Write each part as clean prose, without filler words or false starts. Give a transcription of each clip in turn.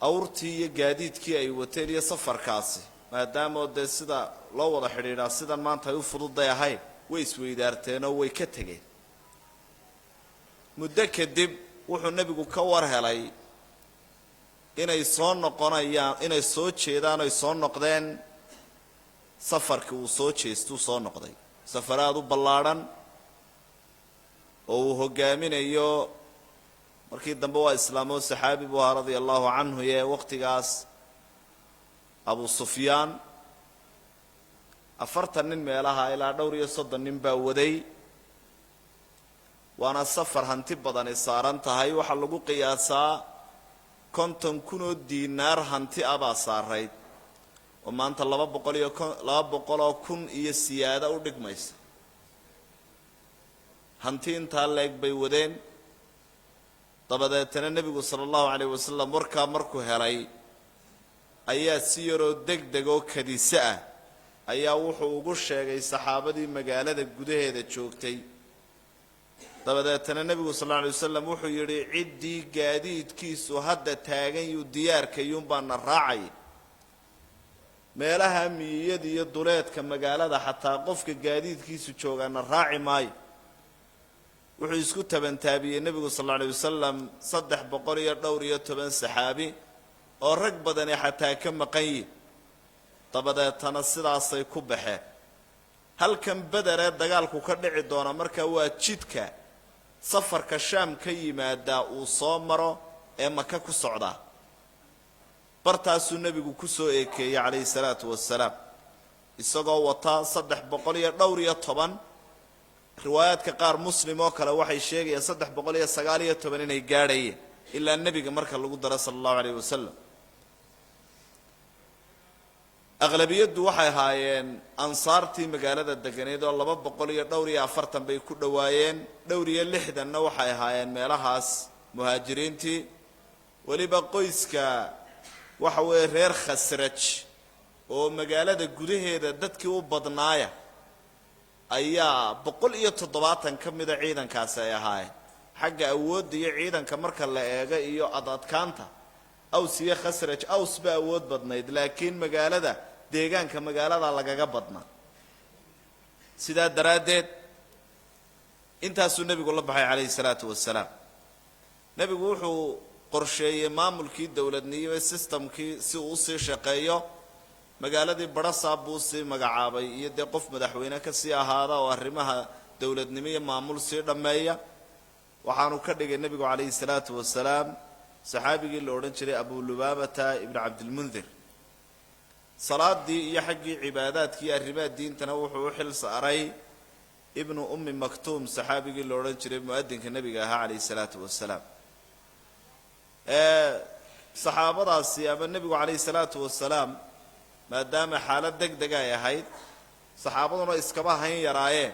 Awrtii iyo gaadiidkii ay wateen iyo safarkaasi, maadaama dee sida loo wada xidhiidhaa sidan maanta ay u fududay ahayn, way isweydaarteenoo way ka tegeen. Muddo kadib wuxuu nebigu ka war helay inay soo noqonayaan, inay soo jeedaan oy soo noqdeen. Safarkii uu soo jeestuu soo noqday, safar aada u ballaadhan oo uu hoggaaminayo. Markii dambe waa islaamoo saxaabi buu ahaa, radia allahu canhu, ee waqtigaas Abu Sufyaan. 40 nin meelaha ilaa dhowr iyo 30 nin baa waday, waana safar hanti badani saaran tahay. Waxaa lagu qiyaasaa 50,000 oo diinaar hanti ah baa saarayd, oo maanta 200,000 iyo siyaada u dhigmaysa. Hanti intaa leeg bay wadeen. Dabadeetana nebigu sala allahu calayh wasalam warkaa markuu helay ayaa si yaroo deg deg oo kadise ah ayaa wuxuu ugu sheegay saxaabadii magaalada gudaheeda joogtay. Dabadeetana nebigu sal alla alay wasalam wuxuu yidhi: "Ciddii gaadiidkiisu hadda taagan yuu diyaarkayuun baana raacay. Meelaha miyiyada iyo duleedka magaalada xataa qofka gaadiidkiisu joogaana raaci maayo." Wuxuu isku tabantaabiyey nebigu sal alla alay wasalam 316 saxaabi oo rag badani xataa ka maqan yihin. Dabadeetana sidaasay ku baxeen. Halkan Bederee dagaalku ka dhici doona marka waa jidka safarka Shaam ka yimaadaa uu soo maro ee Maka ku socdaa. Bartaasuu nebigu ku soo eekeeyey calayhi salaatu wasalaam, isagoo wata 316. Riwaayaadka qaar, Muslim oo kale, waxay sheegayaan 319 inay gaadhayeen ilaa nebiga marka lagu daro sala allahu alayh wasalam. Aqlabiyaddu waxay ahaayeen ansaartii magaalada deganeed oo 244 bay ku dhowaayeen. Dhowr iyo lixdanna waxay ahaayeen meelahaas muhaajiriintii. Weliba qoyska waxa weeye reer Khasraj oo magaalada gudaheeda dadkii u badnaaya ayaa 170 ka mida ciidankaasi ay ahaayeen. Xagga awoodda iyo ciidanka marka la eego iyo adadkaanta Aws iyo Khasraj, Aws ba awood badnayd, laakiin magaalada, deegaanka magaalada lagaga badnaa. Sidaa daraaddeed intaasuu nebigu la baxay calayhi salaatu wasalaam. Nebigu wuxuu qorsheeyey maamulkii dowladnimo, systemkii si uu usii shaqeeyo. Magaaladii barasaab buu sii magacaabay iyo dee qof madaxweyne ka sii ahaada oo arrimaha dowladnimo iyo maamul sii dhammeeya. Waxaanu ka dhigay nebigu calayhi salaatu wasalaam saxaabigii la odhan jiray Abulubaabata ibnu Cabdilmundir. Salaadii iyo xaggii cibaadaadkii iyo arrimaha diintana wuxuu u xil saaray Ibnu Ummi Maktuum, saxaabigii la odhan jiray, mu'adinka nebiga ahaa calayhi salaatu wasalaam. Saxaabadaasi ama nebigu calayhi salaatu wasalaam, maadaama xaalad deg deg ay ahayd, saxaabaduna iskaba hayn yaraayeen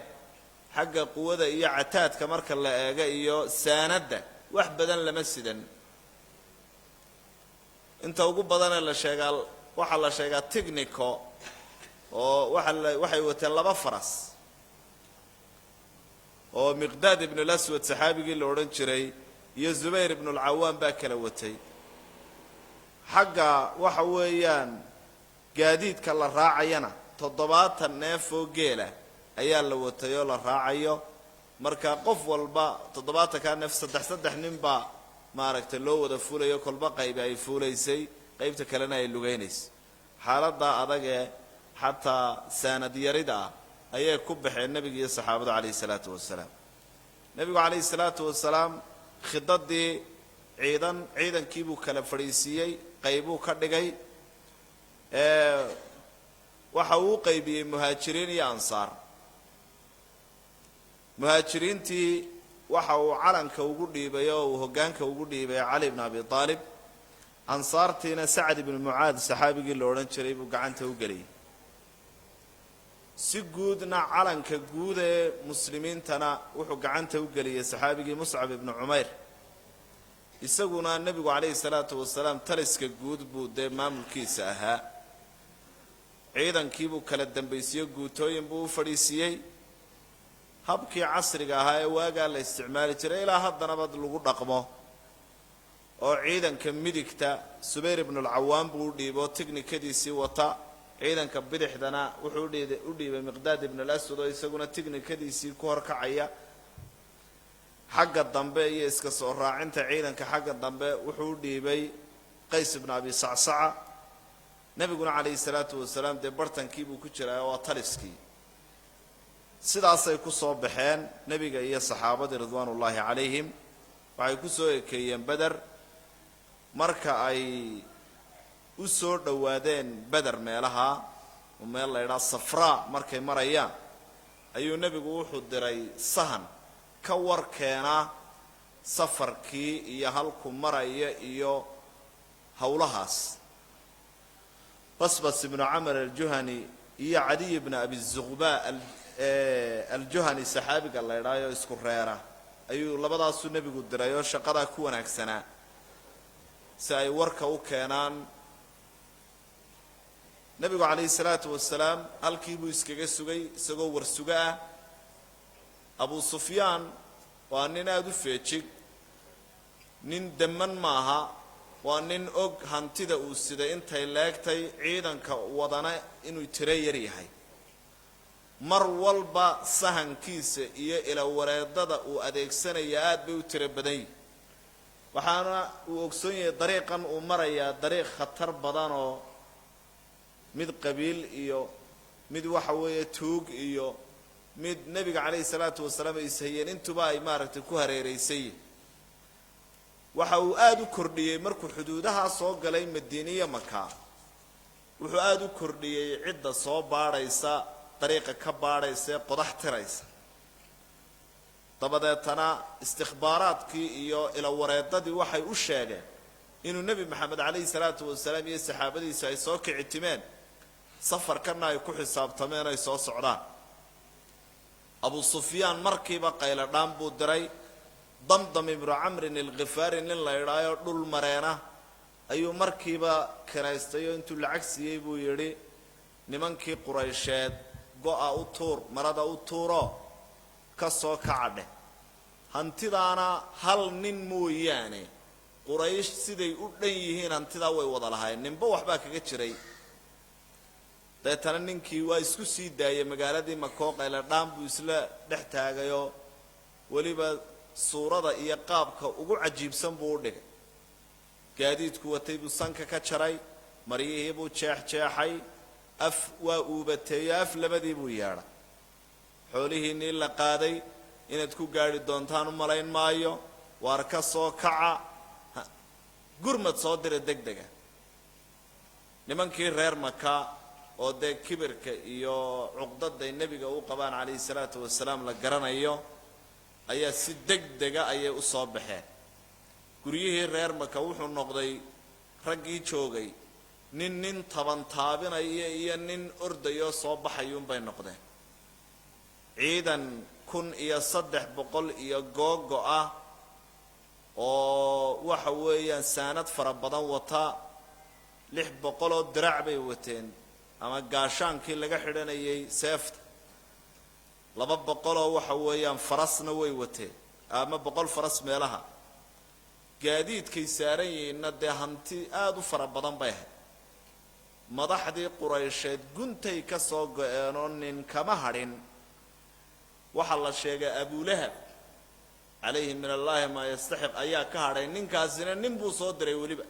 xagga quwada iyo cataadka marka la eego iyo saanadda, wax badan lama sidan. Inta ugu badanee la sheegaa, waxaa la sheegaa tignico oo waxa la waxay wateen laba faras oo Miqdaad ibnu Laswad saxaabigii la odhan jiray iyo Zubayr ibnu Alcawaam baa kala watay. Xagga waxa weeyaan gaadiidka la raacayana 70 neef oo geela ayaa la watay oo la raacayo. Marka qof walba 70-kaa neef saddex saddex nin baa maaragtay loo wada fuulayo, kolba qaybi ay fuulaysay, qaybta kalena ay lugaynaysay. Xaaladdaa adagee xataa saanad yarida ah ayay ku baxeen nebiga iyo saxaabadu calayhi salaatu wasalaam. Nebigu calayhi salaatu wasalaam khidadii ciidan, ciidankii buu kala fadhiisiiyey, qaybuu ka dhigay. Waxa uu u qaybiyey muhaajiriin iyo ansaar. Muhaajiriintii waxa uu calanka ugu dhiibay oo uu hoggaanka ugu dhiibay Cali ibn Abi Aalib. Ansaartiina Sacad ibnu Mucaad saxaabigii la odhan jiray buu gacanta u geliyey. Si guudna calanka guud ee muslimiintana wuxuu gacanta u geliyey saxaabigii Muscab ibnu Cumayr. Isaguna nebigu calayhi salaatu wasalaam taliska guud buu dee maamulkiisa ahaa. Ciidankiibuu kala dambaysiiyo, guutooyin buu u fadhiisiiyey, habkii casriga ahaa ee waagaa la isticmaali jiray ilaa haddanaba lagu dhaqmo. Oo ciidanka midigta Subayr ibnulcawaam buu u dhiibay oo tignikadiisii wata, ciidanka bidixdana wuxuu u dhiibay Miqdaad ibn alaswad oo isaguna tignikadiisii ku horkacaya. Xagga dambe iyo iska soo raacinta ciidanka xagga dambe wuxuu u dhiibay Qays ibnu Abi Sacsaca. Nebiguna calayhi salaatu wasalaam dee bartankii buu ku jiraa, waa taliskii. Sidaasay ku soo baxeen nebiga iyo saxaabadii ridwaan ullaahi calayhim. Waxay ku soo ekeeyeen Beder. Marka ay u soo dhowaadeen Beder, meelaha meel la ydhaha Safraa markay marayaan, ayuu nebigu wuxuu diray sahan ka war keena safarkii iyo halku maraya iyo howlahaas. Basbas ibnu Camar Aljuhani iyo Cadiy ibnu Abi Zuqba Aljuhani, saxaabiga la ydhaayo isku reera, ayuu labadaasuu nebigu diray oo shaqadaa ku wanaagsanaa, si ay warka u keenaan. Nebigu calayhi salaatu wasalaam halkii buu iskaga sugay isagoo warsugo ah. Abu Sufyaan waa nin aada u feejig, nin demman maaha, waa nin og hantida uu siday intay leegtay, ciidanka wadana inuu tiro yar yahay. Mar walba sahankiisa iyo ilawareedada uu adeegsanaya aad bay u tiro badan yihin. Waxaana uu ogsoon yahay dariiqan uu marayaa dariiq khatar badanoo mid qabiil iyo mid waxa weeye tuug iyo mid nebiga calayhi salaatu wasalaam ay ishayeen intuba ay maaragtay ku hareeraysayihin. Waxa uu aada u kordhiyey markuu xuduudahaa soo galay Madiiniya Maka, wuxuu aada u kordhiyey cidda soo baadhaysa, dariiqa ka baadhaysa ee qodax tiraysa. Dabadeetana istikhbaaraadkii iyo ilawareedadii waxay u sheegeen inuu Nebi Maxamed calayhi salaatu wasalaam iyo saxaabadiisa ay soo kici timeen, safarkanna ay ku xisaabtameen, ay soo socdaan. Abu Sufyaan markiiba qayladhaan buu diray. Damdam ibnu Camrin Alkhifaari nin la idhaayo dhul mareena ayuu markiiba kiraystay, oo intuu lacag siiyey buu yidhi: "Nimankii Quraysheed go-a u tuur, marada u tuuro, ka soo kaca dheh. Hantidaana hal nin mooyaane, Quraysh siday u dhan yihiin hantidaa way wada lahaayeen, ninba waxbaa kaga jiray." Deetana ninkii waa isku sii daayay magaaladii Makoo, qayladhaan buu isla dhex taagayoo weliba suurada iyo qaabka ugu cajiibsan buu u dhigay. Gaadiidku watay buu sanka ka jaray, maryihii buu jeexjeexay, af waa uubateeyo, af labadii buu yeedhay: "Xoolihiinnii la qaaday inaad ku gaadhi doontaan u malayn maayo. Waar ka soo kaca, gurmad soo dira deg dega." Nimankii reer Maka oo dee kibirka iyo cuqdaday nebiga u qabaan calayhi salaatu wasalaam la garanayo ayaa si deg dega ayay u soo baxeen. Guryihii reer Maka wuxuu noqday raggii joogay nin nin taban taabinaya iyo nin ordayoo soo baxayuunbay noqdeen. Ciidan 1300 iyo googo ah oo waxa weeyaan saanad fara badan wata, 600 oo dirac bay wateen ama gaashaankii laga xidhanayay seefta, 200 oo waxa weeyaan farasna way wateen ama 100 faras meelaha, gaadiidkay saaran yihiinna dee hanti aada u fara badan bay ahayd. Madaxdii Quraysheed guntay ka soo go-eenoo nin kama hadhin. Waxaa la sheegay Abulahab, calayhi min allaahi maa yastaxiq, ayaa ka hadhay. Ninkaasina nin buu soo diray weliba.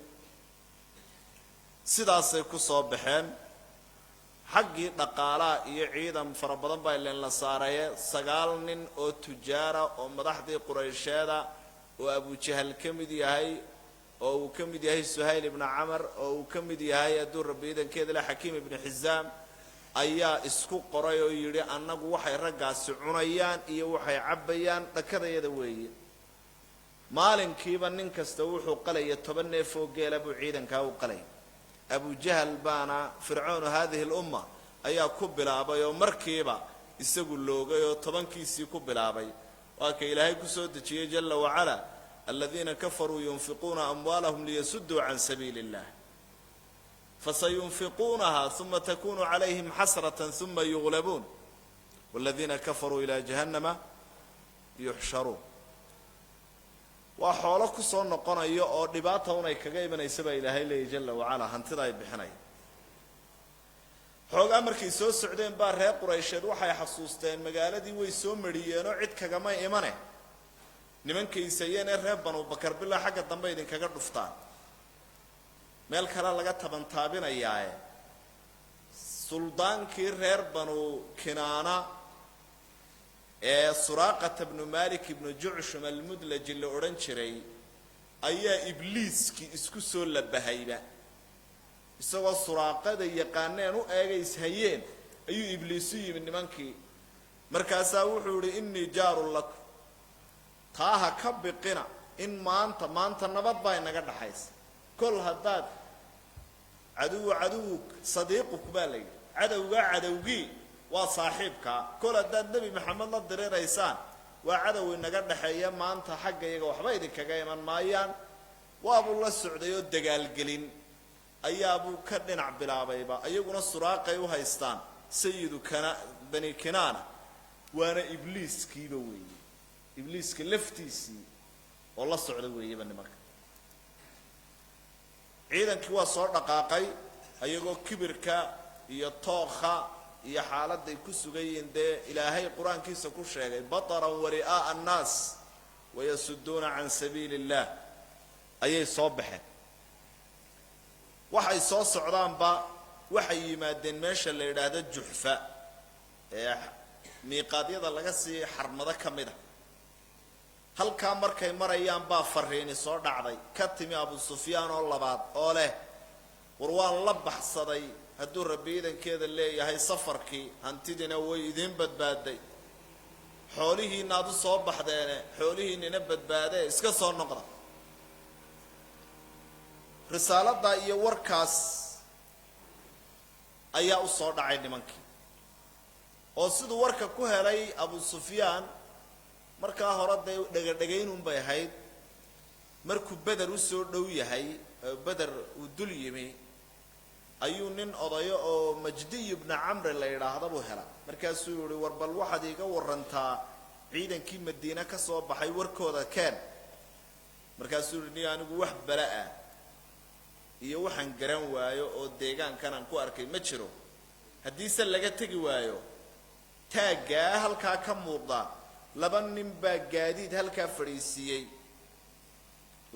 Sidaasay ku soo baxeen. Xaggii dhaqaalaha iyo ciidan fara badan baa ileen la saaraye, 9 nin oo tujaara oo madaxdii Quraysheeda, oo Abujahal ka mid yahay, oo uu ka mid yahay Suhayl ibnu Camar, oo uu ka mid yahay, hadduu Rabbi iidankeeda le, Xakiim ibnu Xisaam, ayaa isku qoray oo yidhi: "Annagu waxay raggaasi cunayaan iyo waxay cabbayaan dhakadayada weeye." Maalinkiiba nin kasta wuxuu qalaya 10 neef oo geela buu ciidankaa u qalay. Abujahal baana fircoonu haadihi lumma ayaa ku bilaabay oo markiiba isagu loogay oo tobankiisii ku bilaabay. Waa ka Ilaahay ku soo dejiyey jala wacala: "Aladiina kafaruu yunfiquuna amwaalahum liyasuduu can sabiili illah, fasayunfiquunaha uma takunu calayhim xasratan uma yuglabuun, waladiina kafaruu ilaa jahannama yuxsharuun." Waa xoolo ku soo noqonayo oo dhibaata unay kaga imanaysa baa Ilaahay leeyahy jalla wacalaa. Hantida ay bixinaya xoogaa markay soo socdeen baa reer Quraysheed waxay xasuusteen magaaladii way soo mariyeenoo cid kagama imane, nimankaysayeen ee reer Banu Bakar bilaa xagga dambe idinkaga dhuftaan, meel kale laga tabantaabinayaae. Suldaankii reer Banu Kinaana ee Suraaqata bnu Malik ibnu Jucshum Almudlaji la odhan jiray ayaa Ibliiskii isku soo labahayba. Isagoo Suraaqada yaqaaneen u eegays hayeen ayuu Ibliisu yimid nimankii. Markaasaa wuxuu idhi: "Innii jaarun lakum, taa ha ka biqina, in maanta maanta nabad baa inaga dhaxaysa. Kol haddaad caduwu caduwuk sadiiquk baa la yidhi, cadowgaa cadowgii waa saaxiibkaa. Kol haddaad Nebi Maxamed la diriraysaan, waa cadow inaga dhexeeya. Maanta xagga iyaga waxba idinkaga iman maayaan." Waabuu la socday oo dagaalgelin ayaabuu ka dhinac bilaabayba. Iyaguna Suraaqay u haystaan sayidu kana Bani Kinaana, waana Ibliiskiiba weeye, Ibliiska laftiisii oo la socda weeyaba nimanka. Ciidankii waa soo dhaqaaqay ayagoo kibirka iyo tookha iyo xaaladday ku sugan yihiin dee Ilaahay Qur-aankiisa ku sheegay: "Bataran wari'aa'a annaas wayasuduuna can sabiili illah." Ayay soo baxeen. Waxay soo socdaanba waxay yimaadeen meesha la yidhaahdo Juxfa ee miiqaadyada laga sii xarmado ka mid a. Halkaa markay marayaan baa fariini soo dhacday ka timi Abu Sufyaan oo labaad oo leh: "War waan la baxsaday, hadduu Rabbi idankeeda leeyahay, safarkii, hantidiina way idiin badbaaday, xoolihiina aad u soo baxdeene, xoolihiinina badbaadee, iska soo noqda." Risaaladdaa iyo warkaas ayaa u soo dhacay nimankii. Oo siduu warka ku helay Abu Sufyaan, markaa hore dee dhegadhegaynun bay ahayd. Markuu Beder u soo dhow yahay, Beder uu dul yimi, ayuu nin odayo oo Majdiy bna Camri la yidhaahda buu hela. Markaasuu yihi: "War bal waxaad iiga warantaa ciidankii Madiine ka soo baxay, warkooda keen." Markaasuu yihi: "Ni anigu wax bala ah iyo waxaan garan waayo oo deegaankan aan ku arkay ma jiro. Haddiise laga tegi waayo taaggaa halkaa ka muuqda, laba nin baa gaadiid halkaa fadhiisiiyey,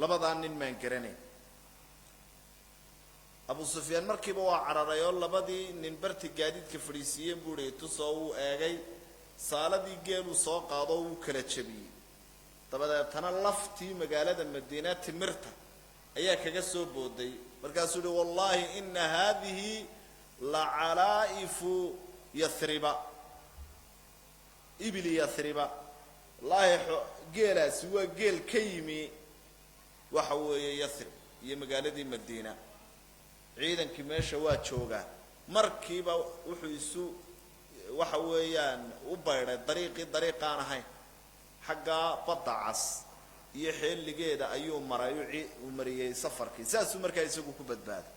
labadaa nin maan garanayn." Abu Sufyaan markiiba waa cararay oo labadii nin barti gaadiidka fadhiisiiyeen buu ihi: "Tusoo." Wuu eegay, saaladii geeluu soo qaado, wuu kala jabiyey. Dabadeetana laftii magaalada Madiina timirta ayaa kaga soo booday. Markaasuu yihi: "Wallaahi ina haadihi la calaa'ifu Yathriba, ibili Yathriba. Wallaahi geelaasi waa geel ka yimi waxa weeye Yathrib iyo magaaladii Madiina. Ciidankii meesha waa joogaa." Markiiba wuxuu isu waxa weeyaan u baydhay dariiqii dariiqaan ahayn, xaggaa Badda Cas iyo xeeligeeda ayuu maray, uu mariyey safarkii. Saasuu markaa isagu ku badbaaday.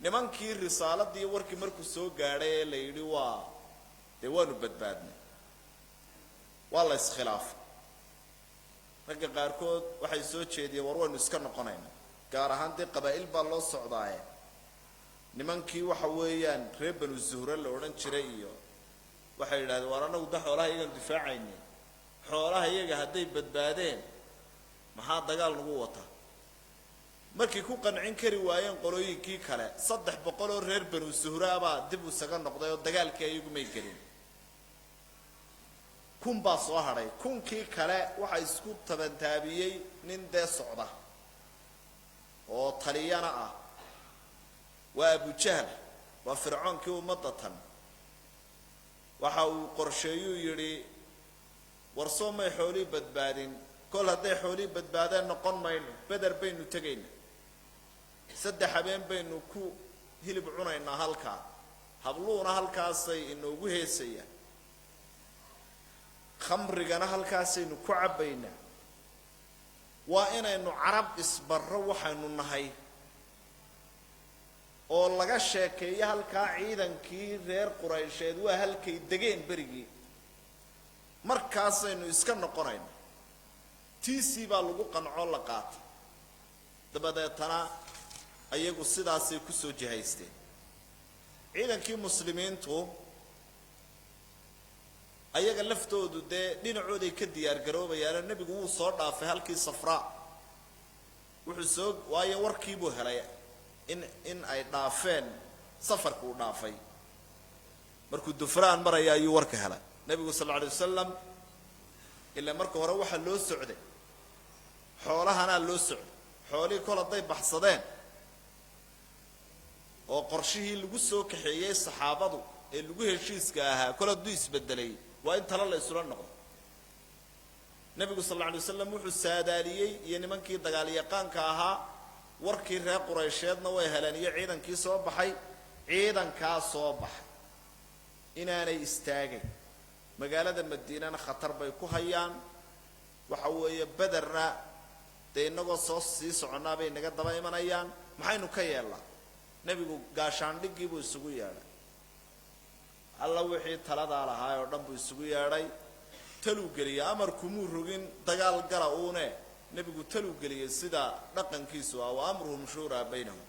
Nimankii risaaladii warkii markuu soo gaadhay ee la yidhi waa dee waanu badbaadnay, waa la iskhilaafay. Ragga qaarkood waxay soo jeediyeen: "War waynu iska noqonaynaa." Gaar ahaan dee qabaa'il baa loo socdaaye, nimankii waxa weeyaan reer Banu Zuhre la odhan jiray iyo waxay yidhahdeen: "Waar annagu da xoolaha iyagaan difaacayne, xoolaha iyaga hadday badbaadeen maxaa dagaal nagu wataa?" Markay ku qancin kari waayeen qolooyinkii kale, 300 oo reer Banu Suhraabaa dib isaga noqday oo dagaalkii ayagu may gelin. 1000 baa soo hadhay. 1000-kii kale waxaa isku tabantaabiyey nin dee socda oo taliyana ah, waa Abujahl, waa fircoonkii ummadda tan. Waxa uu qorsheeyuu yidhi: "War soo may xoolii badbaadin? Kol hadday xoolii badbaadeen noqon mayno, Beder baynu tegaynaa, 3 habeen baynu ku hilib cunaynaa halkaa, habluhuna halkaasay inoogu heesayaan, khamrigana halkaasaynu ku cabbaynaa. Waa inaynu Carab isbarro waxaynu nahay oo laga sheekeeyo halkaa ciidankii reer Quraysheed waa halkay degeen berigii. Markaasaynu iska noqonayna." Tiisii baa lagu qancoo la qaatay. Dabadeetana ayagu sidaasay ku soo jihaysteen ciidankii muslimiintu. Ayaga laftoodu dee dhinacooday ka diyaar garoobayaanoo nebigu wuu soo dhaafay halkii Safraa, wuxuu soo waayo warkiibuu helay in ay dhaafeen, safarka uu dhaafay. Markuu Dufraan maraya ayuu warka helay nebigu sal alla alay wasalam. Ilaa marka hore waxaa loo socday xoolahanaa loo socday. Xoolihii kol hadday baxsadeen oo qorshihii lagu soo kaxeeyey saxaabadu ee lagu heshiiska ahaa kol hadduu isbedelay, waa in talo la isula noqdo. Nebigu sal alla alay waslam wuxuu saadaaliyey, iyo nimankii dagaalyaqaanka ahaa, warkii reer Quraysheedna way heleen iyo ciidankii soo baxay. Ciidankaa soo baxay inaanay istaagayn, magaalada Madiinana khatar bay ku hayaan. Waxa weeye Bederna dee innagoo soo sii soconnaa bay naga daba imanayaan. Maxaynu ka yeellaa? Nebigu gaashaandhiggii buu isugu yeedhay. Alla wixii taladaa lahaa oo dhan buu isugu yeedhay, taluu geliyay. Amarkumuu rogin dagaal gala uune, nebigu taluu geliyey sida dhaqankiisu ah, wa amruhum shuuraa baynahum.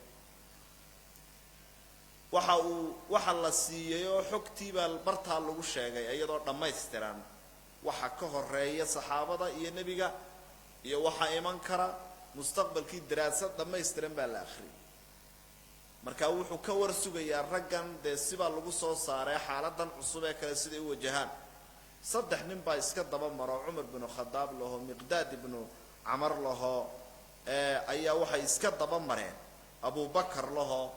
Waxa uu waxa la siiyey oo xogtiibaa bartaa lagu sheegay iyadoo dhammaystiran, waxa ka horeeya saxaabada iyo nebiga iyo waxa iman kara mustaqbalkii. Daraasad dhammaystiran baa la akhriyay. Marka wuxuu ka war sugayaa raggan dee sibaa lagu soo saaray xaaladan cusub ee kale siday u wajahaan. Saddex nin baa iska daba maro, Cumar binu Khadaab laho, Miqdaad ibnu Camar laho, ayaa waxay iska daba mareen Abubakar laho,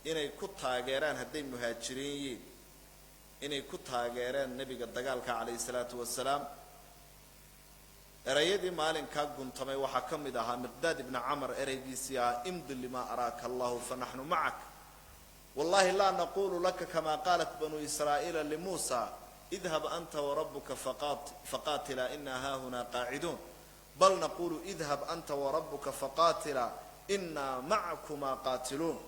inay ku taageeraan hadday muhaajiriin yihiin, inay ku taageereen nebiga dagaalka calayhi salaatu wasalaam. Erayadii maalinkaa guntamay waxaa ka mid ahaa Miqdaad ibni Camar ereygiisii ah: "Imdi limaa araaka Allahu fa naxnu macak, wallahi laa naqulu laka kama qaalat banu Israa'iila limuusa: idhab anta warabuka faqaatila, ina haahunaa qaaciduun, bal naqulu idhab anta warabuka faqaatila, inaa macakumaa qaatiluun."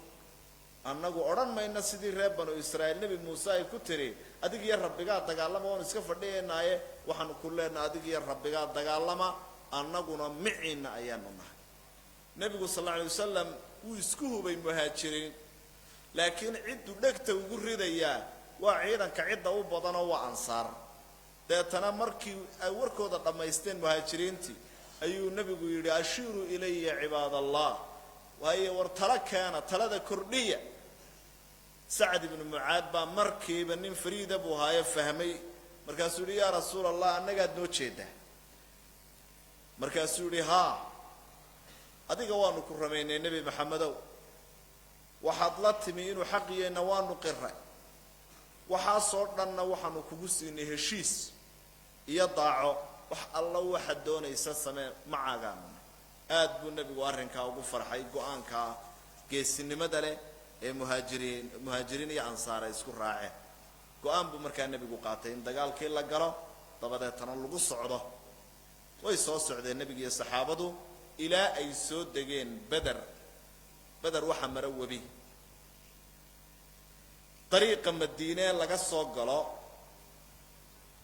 Annagu odhan mayno sidii reer Banu Israa'iil Nebi Muuse ay ku tiri: "Adig iyo Rabbigaa dagaalama, waanu iska fadhiyaynaaye." Waxaanu ku leenaha: "Adig iyo Rabbigaa dagaalama, annaguna miciinna ayaanu nahay." Nebigu sal alla alay wasalam wuu isku hubay muhaajiriin, laakiin cidduu dhegta ugu ridayaa waa ciidanka cidda u badanoo waa Ansaar. Deetana markii ay warkooda dhammaysteen muhaajiriintii ayuu nebigu yidhi: "Ashiiruu ilaya, cibaad Allah." Waayo, war talo keena, talada kordhiya. Sacad ibnu Mucaad baa markiiba, nin fariida buu haayo, fahmay. Markaasuu yidhi: "Yaa Rasuul Allah, annagaad noo jeedaa?" Markaasuu yidhi: "Haa, adiga waanu ku ramaynay, Nebi Maxamedow. Waxaad la timi inuu xaqiyeenna waanu qiray. Waxaasoo dhanna waxaanu kugu siinay heshiis iyo daaco. Wax alla waxaad doonaysa samee, macaagaanu." Aad buu nebigu arrinkaa ugu farxay, go-aankaa geesinimada leh ee muhaajiriin iyo ansaar ay isku raaceen. Go-aan buu markaa nebigu qaatay in dagaalkii la galo, dabadeetana lagu socdo. Way soo socdeen nebiga iyo saxaabadu ilaa ay soo degeen Beder. Beder waxaa mara webi. Dariiqa Madiine laga soo galo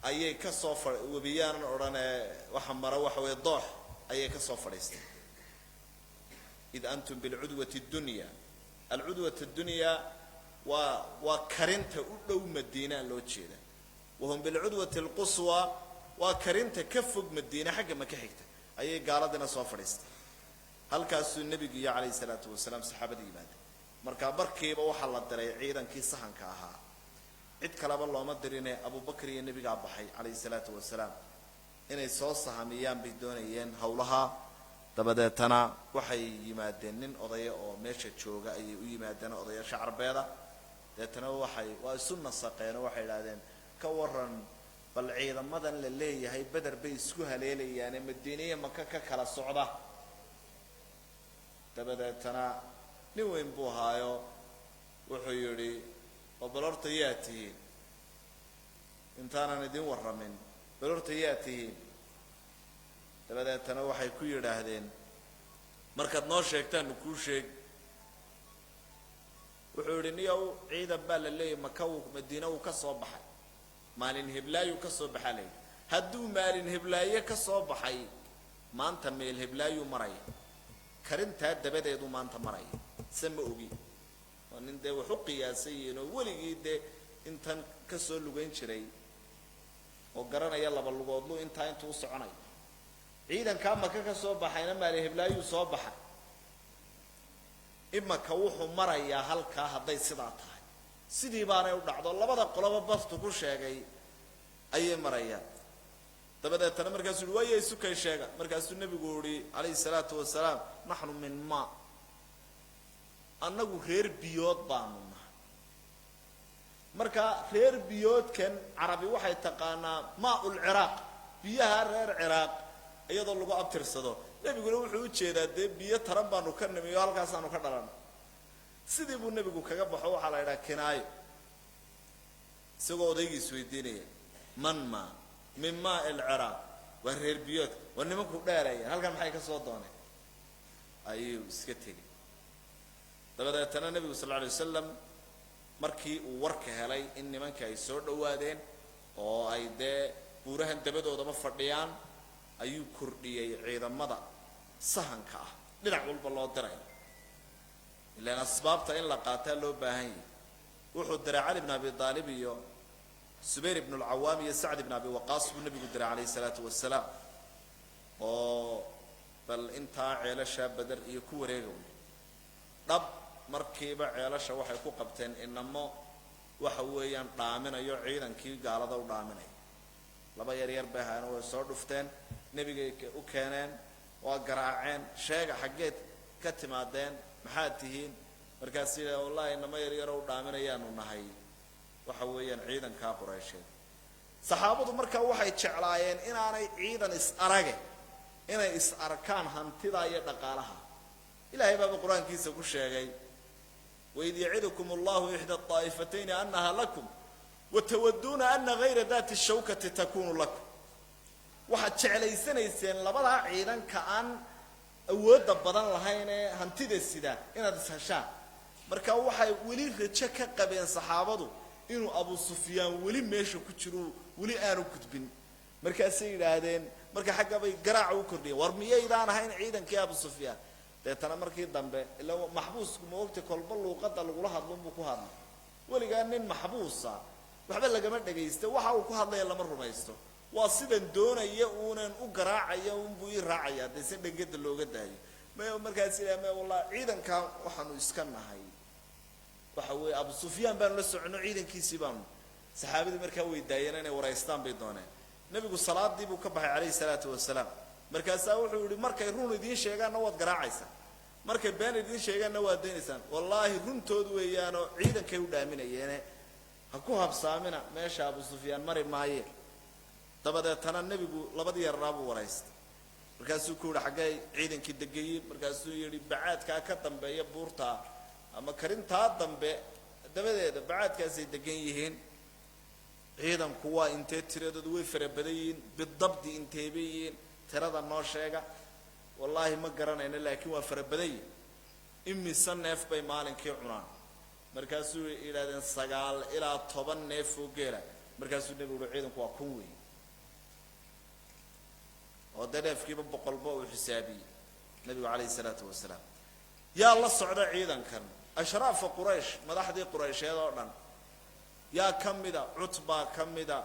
ayay ka soo fa webiyaanan odhanee, waxa mara waxa weeye doox, ayay ka soo fadhiisteen. Id antum bilcudwati dunya. Alcudwat addunya waa karinta u dhow Madiina loo jeeda. Wahum bilcudwati alquswa waa karinta ka fog Madiine, xagga Maka xigta, ayay gaaladina soo fadhiistay. Halkaasuu nebigu iyo calayhi salaatu wasalaam saxaabada yimaadeen. Markaa markiiba waxaa la diray ciidankii sahanka ahaa. Cid kaleba looma dirine, Abubakar iyo nebigaa baxay calayhi salaatu wasalaam. Inay soo sahamiyaan bay doonayeen howlaha. Dabadeetana waxay yimaadeen nin odaya oo meesha jooga ayay u yimaadeen, odayaasha Carbeeda. Deetana waxay waa isu nasaqeen oo waxay idhahdeen: "Ka waran bal ciidamadan la leeyahay Beder bay isku haleelayaane Madiiniya Maka ka kala socda?" Dabadeetana nin weyn buu ahaayo, wuxuu yidhi: "Oo bal horta yaa tihiin? Intaanan idin warramin, bal horta yaa tihiin?" Dabadeetana waxay ku yidhaahdeen: "Markaad noo sheegtaanu kuu sheeg." Wuxuu yidhi: "Niyow, ciidan baa la leeyahy Maka uu Madiine uu ka soo baxay, maalin heblaayuu ka soo baxaa." La yidhi: "Hadduu maalin heblaaye ka soo baxay, Maanta meel heblaayuu maraya, karintaa dabadeedu maanta maraya, se ma ogi. Waa nin dee wax u qiyaasan yihiin oo weligii dee intan ka soo lugayn jiray oo garanaya laba lugoodlu intaa intuu u soconayo. Ciidankaa Maka ka soo baxayna maali heblaayuu soo baxay, imaka wuxuu marayaa halkaa. Hadday sidaa tahay, sidii baanay u dhacdo, labada qoloba bastu ku sheegay ayay marayaan. Dabadeetana markaasuu yihi, waaya isukay sheega. Markaasuu nebigu yihi calayhi salaatu wasalaam, naxnu min maa, annagu reer biyood baanu nahay. Marka reer biyoodkan carabi waxay taqaanaa maa lciraaq, biyaha reer Ciraaq iyadoo lagu abtirsado. Nebiguna wuxuu u jeedaa dee biyo taran baanu ka nimi oo halkaasaanu ka dhalan. Sidii buu nebigu kaga baxo. Waxaa la yidhaha kinaayo, isagoo odaygiis weydiinaya, man maa min maa alciraaq, waa reer biyoodka, waa nimanku dheerayaan, halkan maxay ka soo dooneen? Ayuu iska tegey. Dabadeetana nebigu sal alla alay wasalam markii uu warka helay in nimanka ay soo dhowaadeen oo ay dee buurahan dabadoodaba fadhiyaan, ayuu kordhiyey ciidamada sahanka ah dhinac walba loo diray, ilaan asbaabta in la qaataa loo baahan yahay. Wuxuu diray Cali bn Abi Aalib iyo Subayr ibn Alcawaam iyo Sacd ibn Abi Waqaas buu nebigu diray calayhi salaatu wasalaam, oo bal intaa ceelashaa Bader iyo ku wareega wey. Dhab markiiba ceelasha waxay ku qabteen inamo waxa weeyaan dhaaminayo, ciidankii gaalada u dhaaminayo. Laba yar yar bay ahaayeen, way soo dhufteen, nebigay u keeneen, waa garaaceen. Sheega, xaggeed ka timaadeen, maxaad tihiin? Markaas yidhaha, wallahi inamo yar yaro u dhaaminayaanu nahay, waxa weeyaan ciidankaa Qureysheed. Saxaabadu markaa waxay jeclaayeen inaanay ciidan is arage, inay is arkaan hantida iyo dhaqaalaha. Ilaahay baaba qur-aankiisa ku sheegay, waid yacidukum allahu ixda aa'ifatayni anaha lakum watawaduuna ana gayra dati shawkati takunu lakum. Waxaad jeclaysanayseen labadaa ciidanka aan awoodda badan lahayn ee hantida sida inaad isheshaan. Marka waxay weli rajo ka qabeen saxaabadu inuu Abu Sufyaan weli meesha ku jiro, weli aanu gudbin. Markaasay yidhaahdeen, marka xagga bay garaaca u kordhiyeen, war miyaydaan ahayn ciidankii Abu Sufyaan? Deetana markii dambe, ila maxbuusku ma ogta kolba luuqadda lagula hadlunbuu ku hadlay. Weligaa nin maxbuusa waxba lagama dhagaysto, waxa uu ku hadlaya lama rumaysto. Waa sidan doonaya uunan u garaacaya unbuu ii raacaya, dee si dhangada looga daayo. Markaas yidhaha, me wallahi ciidankaa waxaanu iska nahay, waxa weeye Abu Sufyaan baanu la soconno, ciidankiisii baanu. Saxaabadii markaa way daayeen, inay waraystaan bay dooneen. Nebigu salaadii buu ka baxay calayhi salaatu wasalaam. Markaasaa wuxuu yihi, markay run idiin sheegaanna waad garaacaysaa, markay been idiin sheegaanna waad daynaysaan. Wallaahi runtood weeyaanoo ciidankay u dhaaminayeene, ha ku habsaamina, meesha Abu Sufyaan mari maaye. Dabadeetana nebigu labadii yarraa buu waraystay. Markaasuu ku yihi, xaggay ciidankii degayiin? Markaasuu yidhi, bacaadkaa ka dambeeya buurtaa ama karintaa dambe dabadeeda bacaadkaasay degan yihiin. Ciidanku waa intee tiradoodu? Way fara badan yihiin. Bidabdi intee bay yihiin? Tirada noo sheega. Wallaahi ma garanayno, laakiin waa fara badan yihin. Imise neef bay maalinkii cunaan? Markaasuu yidhahdeen 9 ilaa 10 neef oo geela. Markaasuu nebigu uhi, ciidanku waa 1000 weyn, oo dee neefkiiba boqolba uu xisaabiyey nebigu calayhi salaatu wasalaam. Yaa la socda ciidankan? Ashraafa Quraysh, madaxdii Quraysheed oo dhan. Yaa ka mida? Cutbaa ka mida,